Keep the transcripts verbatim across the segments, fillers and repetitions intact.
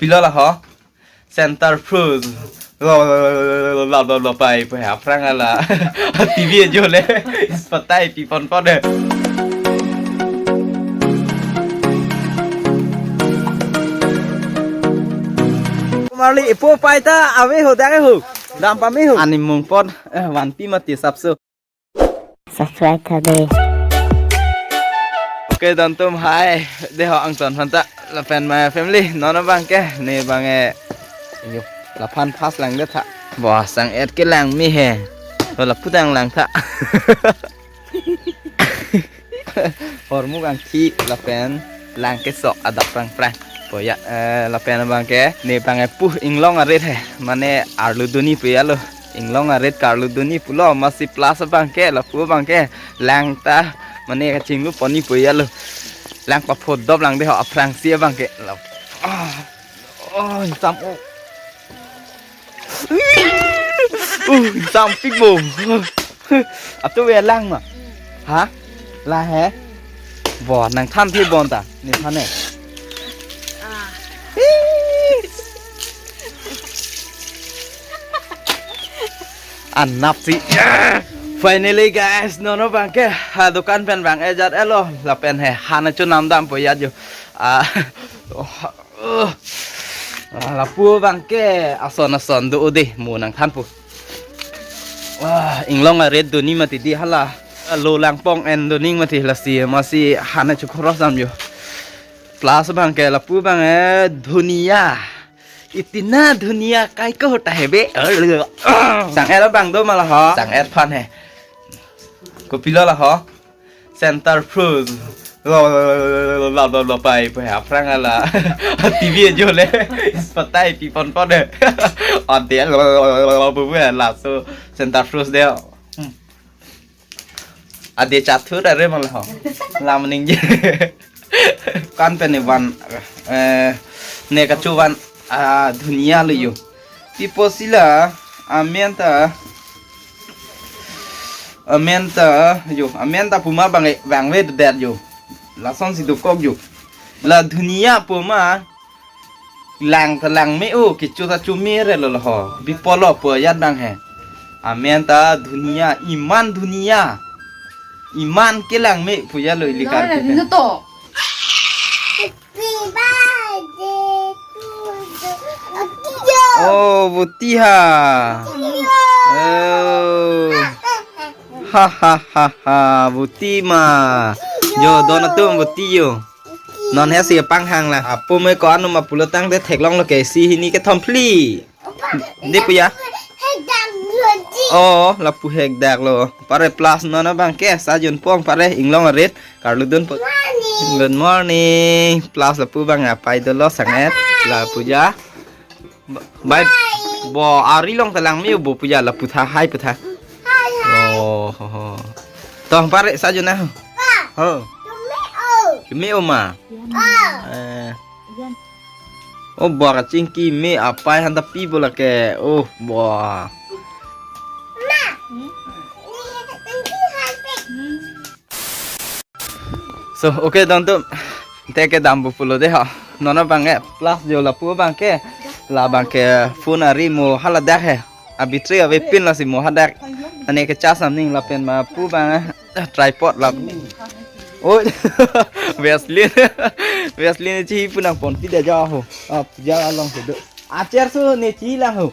Pilo la ho. Center fruit. Lo, lo, lo, lo, lo, lo, lo, lo, pai, pai, aphrang ala. T V ajo le. Ispatai pi pon pon de. Marli ipo pai ta ave ho, dang ho. Dam pame ho. Ani mung pon, eh, vanpi mati sapso. Subscribe tha de. Oke, don atum hai. De ho angton phanta. Lapen my family. Non abang ke. Ne abang e. Yo. Laphan pas lang de tha. Wah, sang-et ke lang me he. Ho lapu dang lang tha. Hormu kangthi lapen lang kesok adap prang prang. Pu ya, eh, lapen abang ke, ne abang e pu inglong arit he. Mane arlu duni pu ya lo. Inglong arit karlu duni pulo, masi plus abang ke, lapu abang ke, lang ta, mane kachinglu pon-i pu ya lo. Lang paphodop lang de ho, aphrangsi abang ke. Lap-, ah, oh, insam, oh. Uh, insam pik bo. Atu we lang ma? Ha? La he? Bo, nangthan thi bon ta. Ne than ne. Anap si. Finally guys, non abang ke ha dukan pen abang ejat elo lapen he hana chu namdam po ya jo. Ah, oh, uh, ah, lapu abang ke ason ason do de mo nangthan po. Wah, inglong arit duni mati di hala. Lo lang pong en duni mati lasi masi hana chu khoros dam jo. Plus abang ke lapu abang e dhuniya. Itina dhuniya kai ko hota hai be. Sang-et abang do ma la ho. Sang-et aphan he. Kopilo la ho. Center fruit. Lo, lo, lo, lo, pai, pai, aphrang ala. T V ajo le. Ispatai pi pon pon de. Ade lo, lo, lo, lo, lo, lo, lo, laso center fruit de. Hmm. Ade chatur are ma la ho. Lam ning je. Kan pen ne van, eh, ne kachu van, ah, dhuniya lo jo. Pipo si la, amen ta, amen ta, jo, amen ta puma bang, bang ve det jo. Lason si dokok jo. La dhuniya puma, lang ta lang me o, kecho ta cho me re lo lo ho. Pipo lo pu ajat bang he. Amen ta dhuniya, iman dhuniya. Iman kelang me pu ya lo ilikar. Nore, ke. Nino to. Happy birthday to you. Akiyo. Oh, buti ha. Akiyo. Oh. Ha, ha, ha, ha, buti ma. Jo, don atum buti jo. Non he si panghang la. Apo me ko anu ma pulo tangte theklong lo ke si hini kethom phli. De pu ya. Hekdak lo di. Oh, lapu hekdak lo. Pare plus non abang ke sajun pong pare inglong arit. Karlu dun po. Morning. Good morning. Plus lapu abang apai dolo sang-et. Lapu ja. Ba-, bai. Bye. Bo ari long ta lang me bo pu ya lapu tha hai pu tha. Hai, hai. Oh, ho, ho. Tong pare sajun na. Pa. Ho. Keme o. Keme o ma. Ah. Eh. Oh, bo kachingki me apai han ta pi bo lake. Oh, bo. Ma. Hmm? Ni, ni, ni, ni, ni. So, okay, don atum. Te ke dam bu pulo de ha. Non abang e plus jo lapu abang ke. La abang ke phone ari mo hala dak he. Abi tre ave pin lasi mo hadak. Ane ke charge samning lapen ma pu abang e. Tripod la. Oh. Vaseline. Vaseline chi pu nang pon ti da ja ho. Ah, puja along se do. Acher su ne chi lang ho.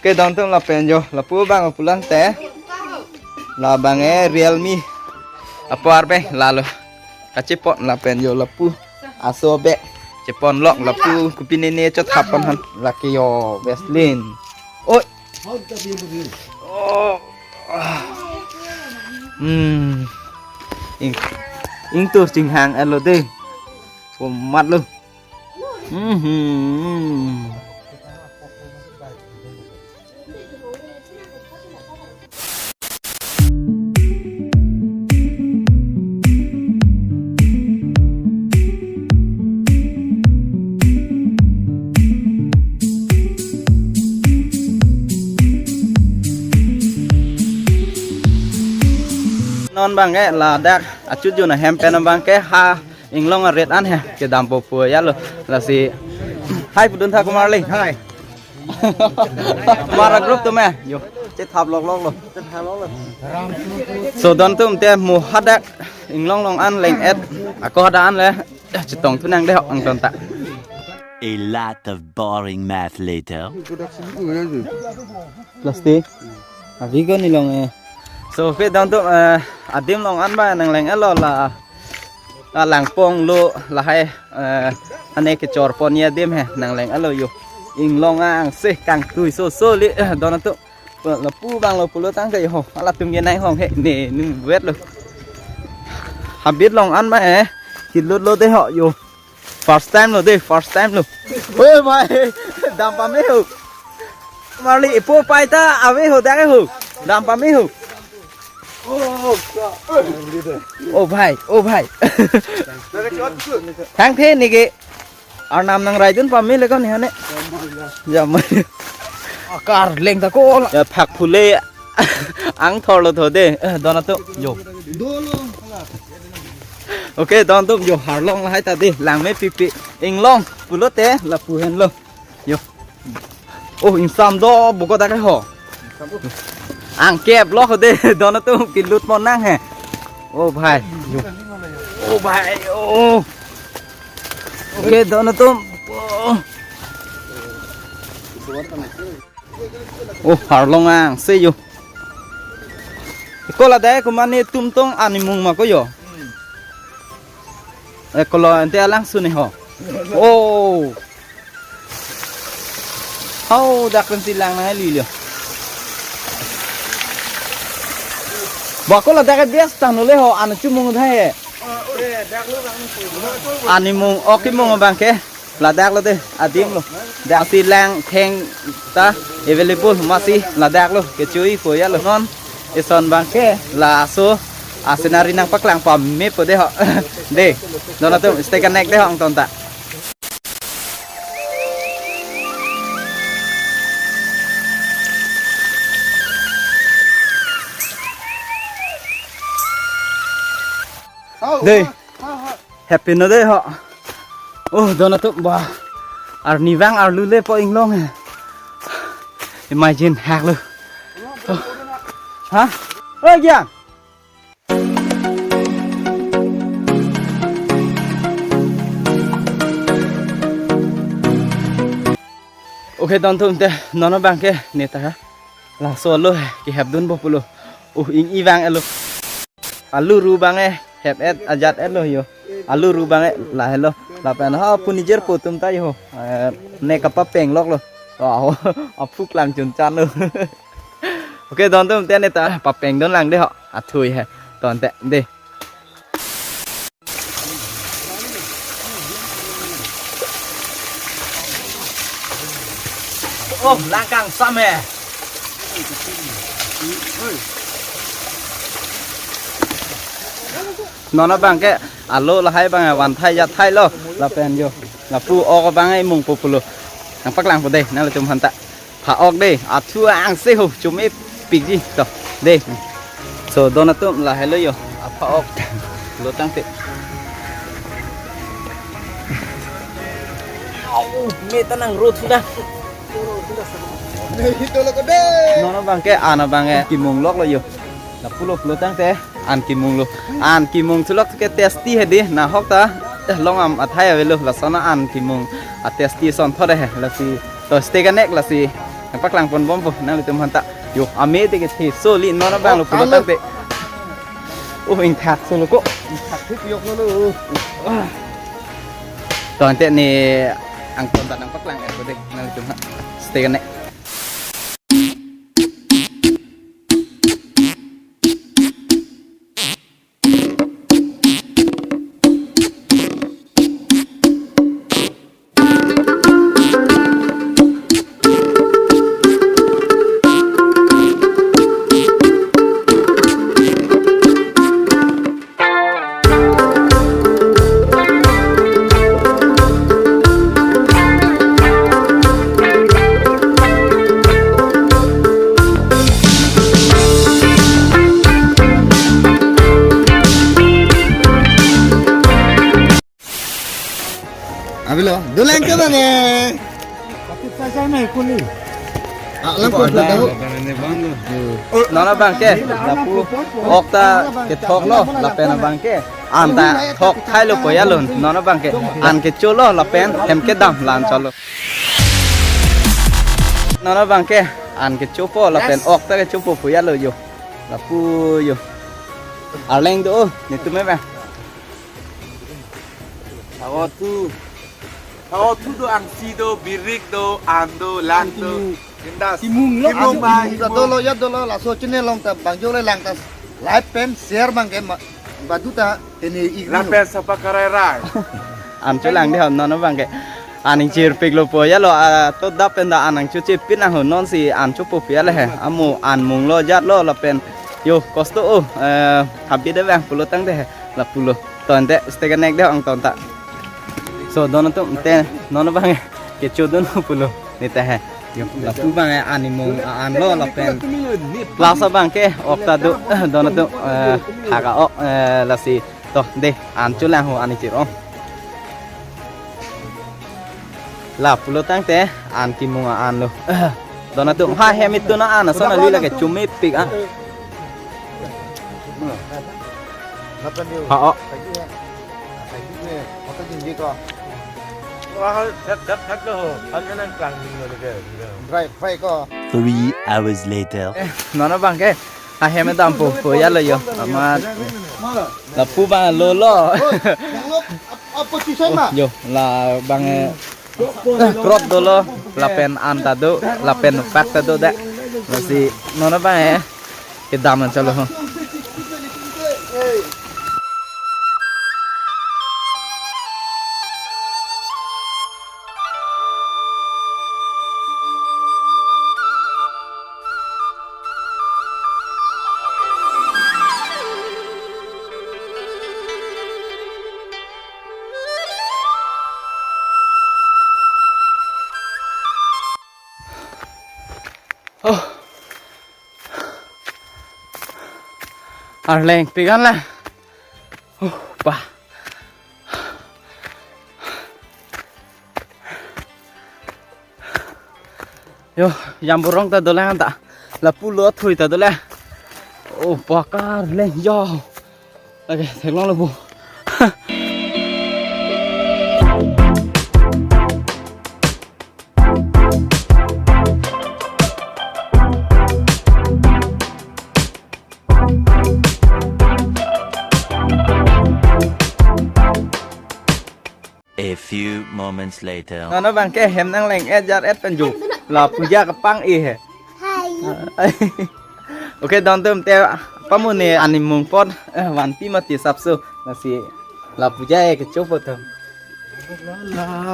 Ke don atum lapen jo, lapu abang pulang te. La abang e Realme. Apar be, lalo. Kachepon lapen jo lapu. Aso be. Chepon lok lapu, kopi nene chot hapon han. Lake jo, Vaseline. Oi. Oh. Hmm. Ing, ingtur chinghang elo de. Komat lo. Mhm. Non abang ke ladak achut jun ahem pen abang ke ha Inglong aret an he kedampo pu ya lo. Lasi hai pudun tha Kumar le. Hai. Mara group atum he. Yo. Chethap lok lok lo. So don atum te mo hadak inglong along an leng-et. Ako hadak an le. Chetong thu nang dei ho angton ta. A lot of boring math later. Plastic. Abi ko nilong eh. So, pe don atum, eh, adim along an ba nang leng-et lo la. La langpong lo lahai, eh, ane kechor pon ya adim he nang leng-et lo yo. Inglong angse kangtui so so li, eh, don atum. Lapu abang lo pulo tangte ho. Halatum ke nai hong he ne nung buet lo. Habit along an ma eh. Kilut lo dei ho yo. First time lo dei, first time lo. Oi bhai, dam pame ho. Marli ipo pai ta ave ho dak ho. Dam pame ho. Oh bhai, oh bhai. Thang the neke. Arnam nang raidun pame le kon hane. Jam. Akar leng ta ko. Ya phak phule ang thor lo tho dei. Eh, don atum yo. Okay, don atum yo harlong lahai ta dei. Langme pipi. Inglong pulote lapu henlo. Yo. Oh, ingsam do buko dak ho. Angkep lo ho dei, don atum kilut pon nang he. Oh bhai. Yo. Oh bhai. Oh. Okay, don atum. Oh. Oh, harlong angse yo. Ko la dei ko mane tum tong animung ma ko yo. Eh, ko lo ante alang suni ho. Oh. Hau dak pen silang na li lo. Ba ko la dak bias tang le ho an chumung dha he. Animung ok kimung abang ke. Ladak lo dei, adim lo. Dak si lang theng ta available masi ladak lo. Kechui po ya lo non. Ison abang ke laso a scenery nangpaklang pame po dei ho. Dei. Don atum stay connect dei ho angton ta. Dei. Happy no dei ho. Oh, don atum ba. Arnivang arlu le po inglong he. Imagine hak lo. Oh. Ha? Oh, gya. Okay, don atum te non abang ke neta ha. Laso lo he, kehap dun bo pulo. Uh, ing ivang elo. Alu ru abang eh, hep et, ajat et lo yo. Alu ru abang eh, lahelo. Lapen ha, punijer po atum ta yo. Eh, ne kapapeng lok lo. Wow, aphu klang chun chan lo. Okay, don atum te neta, papeng dun lang dei ho. Athui he. Ton te, dei. Oh, langkang sam he. Non abang ke alo lahai abang van thai jat thai lo lapen yo. Lapu ok abang imung po pulo. Nangpaklang po dei, nanglitum aphan ta. Pha-ok dei, athu angse ho, chum-e pik ji. To, dei. So, don atum lahelo yo, apha-ok. Lo tangte. Au, me ta nang ro thu da. Non abang ke, an abang ke, kimung lok lo yo. Lapu lo, lo tangte. An kimung lo. An kimung thulok ke tasty he dei. Nahok ta, eh, long am athai avelo. Lason an kimung a tasty son thot he. Lasi to stay connect lasi. Nangpaklang pon bom po nanglitum aphan ta. Yo, ame dei kethe so li non abang lo pulo tangte. Oh, ingthak so lo ko. Ingthak thip yok lo lo. To ante ne angton ta nangpaklang er ko dei nanglitum aphan. Stay connect. Abilo, dolang ke mane? Kapit saja nih kuli. Ah, lang ko tahu. Non abangke, lapu ok ta kethok lo, lapen abangke an ta thok khai lo po ya lo, non abangke an kecho lo, lapen hem kedam la-an cholo. Non abangke an kecho po, lapen ok ta kecho po po ya lo yo. Lapu yo. Arleng do, netum me ba. Thaothu. Thaothu do, angsi do, birik do, an do, lang do. Kindas. Kimung lo. Kimung ba, kimung. Dolo, ya dolo, laso channel along ta bang jo le lang ta. Like pen share abangke ma, badu ta, tene i. Lapen sapa karai rai. An cholang de ho non abangke. An ingchir pik lo po ya lo, ah, to dap pen da an nangchoche pin nang ho, non si an chopo pi ale he. Amo an mung lo jat lo lapen. Yo, kosto o, eh, habit de bang pulo tangte he. Lapulo. Tangte, stay connect de ang tangta. So, don atum te, non abang kecho dun pulo. Neta he. Yo, lapu abang ani mung an lo lapen. Lasa abangke, ok ta do, don atum, eh, haka ok, eh, lasi. To, de, an cholang ho ani chir ong. Lapulo tangte, an kimung an lo. Don atum, ha, hem itu na an, so na lila ke chumi pik, ah. Ha, oh. Wah, dak, dak, dak lo ho. Hal ka nang klang ning lo ke. Dry fry ko. Three hours later. Eh, non abangke. Ha, hem dam po, po ya lo yo. Amat. Lapu abang lo lo. Oh, yang lo, ap-, apa susah, Mak? Yo, labang, eh, krot dolo, lapen an ta do, lapen pak ta do de. Lasi non abang, eh, kedam an cholo ho. Oh. Arleng pik an la. Oh, pa. Yo, jamborong ta dolang ta. Lapulo thui ta dolang. Oh, pakar leng yo. Oke, theklong lo bu. A few moments later. Non abangke hem nangleng-et jar-et pen jo. La puja kepang-e he. Hai. Oke, don atum te pamuni ani mung apot, eh, vanpi mati sapso. Lasi la puja e kecho po atum.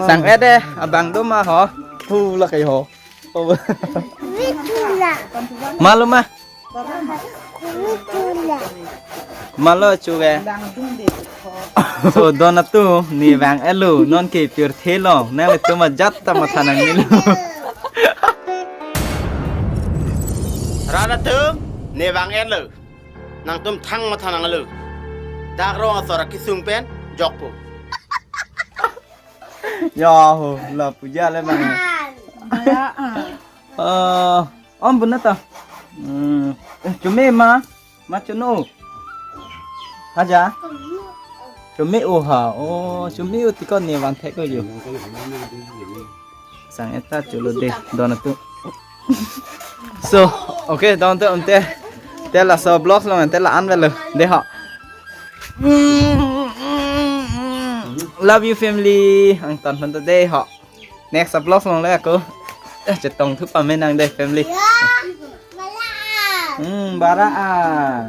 Sang-et de, abang do ma ho. Hu la kai ho. Oh. Mitula. Malo ma. Mitula. Malo chuge. So don atum ne vang-et lo, non ke pirthe lo, nanglitum ajat ta matha nangnelo. Rat atum ne vang-et lo, nangtum thang matha nanglo. Dak rong asor akesung pen jokpo. Ya ho, la puja le bang. Ya, ah. Eh, om bun ta. Hmm, eh, chumi ma, ma chunu. Haja. Chumi o ha. Oh, chumi o tiko ne van thek ko yo. Sang-et ta cholo de, don atum. So, okay, don atum te. Te laso vlog along te la-an velo de ho. Love you family. Ang ton pon to de ho. Next vlog along le ako. Eh, chetong thu pame nang de family. Ya, bara. Hmm, bara ah.